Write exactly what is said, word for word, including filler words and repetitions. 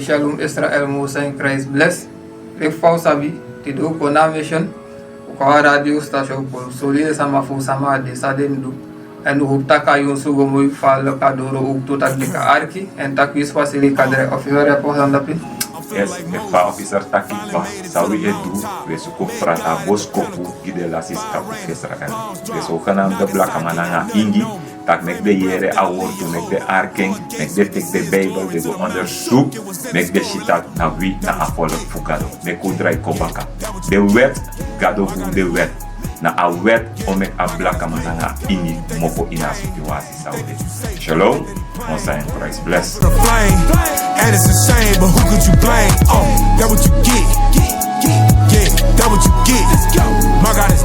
Shalom Israel, Most High in Christ bless. Leki fa un sabi, tide un kon na a mission. Un kon a radio station kon sori den sama fu un sama a de san den mus du. Èn un hopi tak' a yonsu go moi fu a leki a doro un tu tak' den kan arki. Èn tak' wi sipasi leki a drai officer e pasa na dape. Yes, leki fa a officer taki, san wi e du, wi e suku frata boskopu gi den lasi skapu fu Israel. Den so kan na den blakaman nanga ingi, tak' meki den yere a wortu, meki den arki en, meki den teki den Bijbel, den go ondersuku, meki den si tak' na wi na a folku fu Gado. Meki un drai kon baka. Den wet, Gado bun den wet. Na a wet o meki a blakaman nanga ingi mofo ini a situasi san un de. Shalom, Most High in Christ bless. The flame, and it's insane, but who could you blame? Oh, that what you get. Yeah, that what you get. My God is